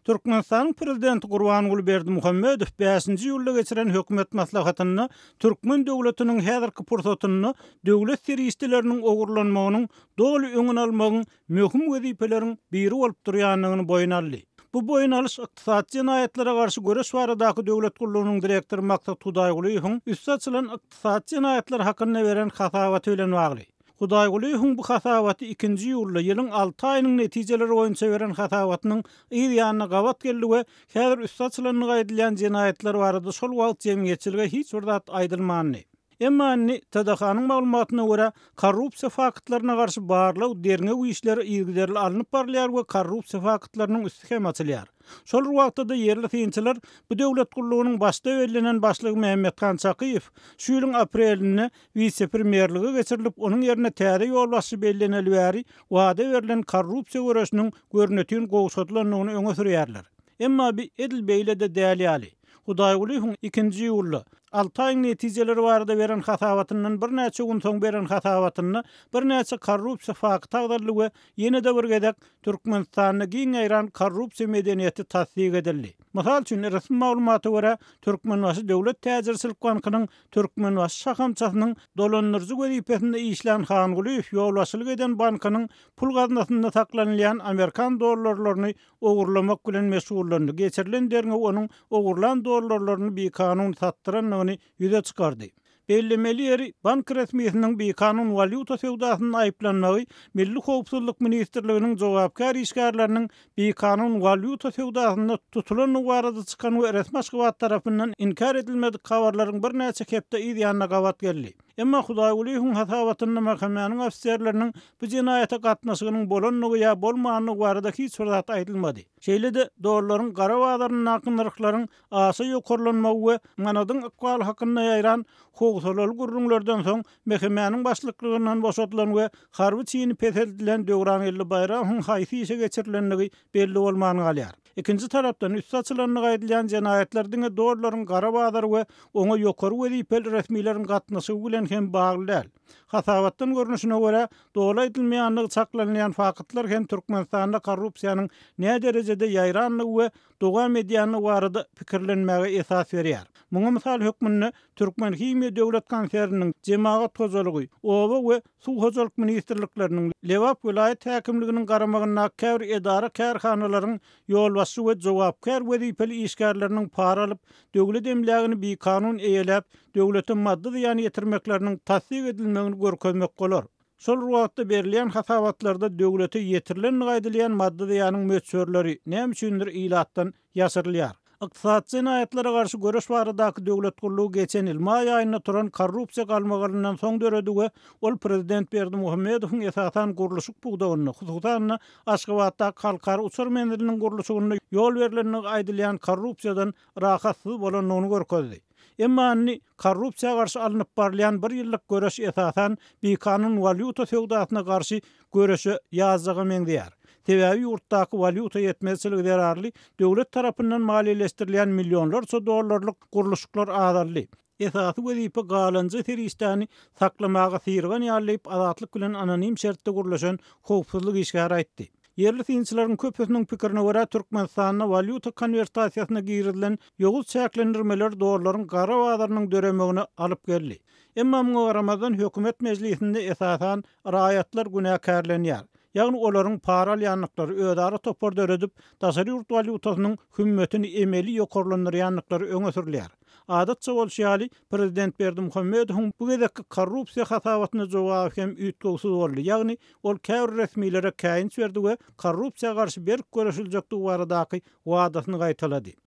Türkmenistanyň Prezidenti Gurbanguly Berdimuhamedow bäşinji iýulda geçiren hökümet maslahatynda türkmen döwletiniň häzirki pursatynda döwlet serişdeleriniň ogurlanmagynyň doly öňüni almagyň möhüm wezipeleriň biri bolup durýandygyny boýun aldy. Bu boýun alyş ykdysady jenaýatlara garşy göreş baradaky döwlet gullugynyň direktory Maksat Hudaýgulyýewiň üsti açylan ykdysady jenaýatlar hakynda beren hasabaty bilen bagly. Hudaýgulyýewiň bu hasabaty ikinji iýulda ýylyň alty aýynyň netijeleri boýunça beren hasabatynyň yz ýanyna gabat geldi we häzir üsti açylandygy aýdylýan jenaýatlar barada şol wagt jemgyýetçilige hiç bir zat aýdylmandy. Emma indi, TDH-nyň maglumatyna görä, korrupsiýa faktlaryna garşy barlag, derňew işleri yzygiderli alnyp barylýar we korrupsiýa faktlarynyň üsti hem açylýar. Şol bir wagtda-da ýerli synçylar bu döwlet gullugynyň başda bellenen başlygy Mämmethan Çakyýew şu ýylyň aprelinde wise-premýerlige geçirilip, onuň ýerine täze ýolbaşçy belleneli bäri wada berlen korrupsiýa göreşiniň görnetin gowşadylandygyny öňe sürýärler. Emma bi edil beýle-de däl ýaly. Hudaýgulyýewiň ikinji iýulda, alty aýyň netijeleri barada beren hasabatyndan birnäçe gün soň beren hasabatynda birnäçe korrupsiýa fakty agzaldy we ýene-de bir gezek Türkmenistanda giň ýaýran korrupsiýa medeniýeti tassyk edildi. Mysal üçin, resmi maglumata görä, Türkmenbaşy döwlet täjirçilik bankynyň Türkmenbaşy şahamçasynyň dolandyryjy wezipesinde işlän Hangulyýew ýolbaşçylyk eden bankynyň pul gaznasynda saklanylýan amerikan dollarlaryny ogurlamak bilen meşgullandy. Geçirilen derňew onuň ogurlan dollarlaryny bikanun satdyrandygyny ýüze çykardy. Bellemeli ýeri, bank resmisiniň bikanun walýuta söwdasynda aýyplanmagy Milli howpsuzlyk ministrliginiň jogapkär işgärleriniň bikanun walýuta söwdasynda tutulandygy barada çykan we resmi Aşgabat tarapyndan inkär edilmedik habarlaryň birnäçe hepde yz ýanyna gabat geldi. Emma Hudaýgulyýewiň hasabatynda MHM-niň ofiserleriniň bu jenaýata gatnaşygynyň bolandygy ýa bolmandygy barada hiç bir zat aýdylmady. Şeýle-de, dollaryň gara bazaryndaky nyrhlaryň aşa ýokarlanmagy we manadyň ykbaly hakynda ýaýran howsalaly gürrüňlerden soň MHM-niň başlyklygyndan boşadylan we harby çini peseldilen Döwrangeldi Baýramowyň haýsy işe geçirilendigi belli bolman galýar. Ikinji tarapdan, üsti açylandygy aýdylýan jenaýatlar diňe dollaryň gara bazary we oňa ýokary wezipeli resmileriň gatnaşygy bilen hem bagly däl. Hasabatdan görnüşine görä, doly aýdylmaýandygy çaklanylýan faktlar hem Türkmenistanda korrupsiýanyň näderejede ýaýrandygy we dowam edýändigi barada pikirlenmäge esas berýär. Muňa mysal hökmünde Türkmenhimiýa döwlet konserniniň, Jemagat hojalygy, Oba we Suw hojalyk ministrlikleriniň, Lebap welaýat häkimliginiň garamagyndaky käbir edara-kärhanalaryň ýolbaşçy we jogapkär wezipeli işgärleriniň para alyp, döwlet emlägini bikanun eýeläp, döwlete maddy zyýan ýetirmekleriniň tassyk edilmegini görkezmek bolar. Şol bir wagtda berilýän hasabatlarda döwlete ýetirilendigi aýdylýan maddy zyýanyň möçberleri näme üçindir ilatdan ýaşyrylýar. Ykdysady jenaýatlara garşy göreş baradaky döwlet gullugy geçen ýyl maý aýynda turan korrupsiýa galmagalyndan soň döredi we ol prezident Berdimuhamedowyň esasan gurluşyk pudagynda, hususan-da, Aşgabatdaky Halkara uçar menziliniň gurluşygynda ýol berlendigi aýdylýan korrupsiýadan rahatsyz bolandygyny görkezdi. Emma indi korrupsiýa garşy alnyp barylýan bir ýyllyk göreş esasan bikanun walýuta söwdasyna garşy göreşe ýazjaga meňzeýär. Sebäbi ýurtdaky walýuta ýetmezçiligi zerarly döwlet tarapyndan maliýeleşdirilýän millionlarça dollarlyk gurluşyklar azaldy. Esasy wezipe galanja serişdäni saklamaga syrygan ýaly diýip, Azatlyk bilen anonim şertde gürleşen howpsuzlyk işgäri aýtdy. Ýerli synçylaryň köpüsiniň pikirine görä, Türkmenistanda walýuta konwertasiýasyna girizilen ýowuz çäklendirmeler dollaryň gara bazarynyň döremegine alyp geldi. Emma muňa garamazdan, hökümet mejlisinde esasan raýatlar günäkärlenýär. Ýagny olaryň para alýandyklary, özara topar döredip, daşary ýurt walýutasynyň hümmetini emeli ýokarlandyrýandyklary öňe sürülýär. Adatça bolşy ýaly, prezident Berdimuhamedowyň bu gezekki korrupsiýa hasabatyna jogaby hem üýtgewsiz boldy, ýagny ol käbir resmilere käýinç berdi we korrupsiýa garşy berk göreşiljekdigi baradaky wadasyny gaýtalady.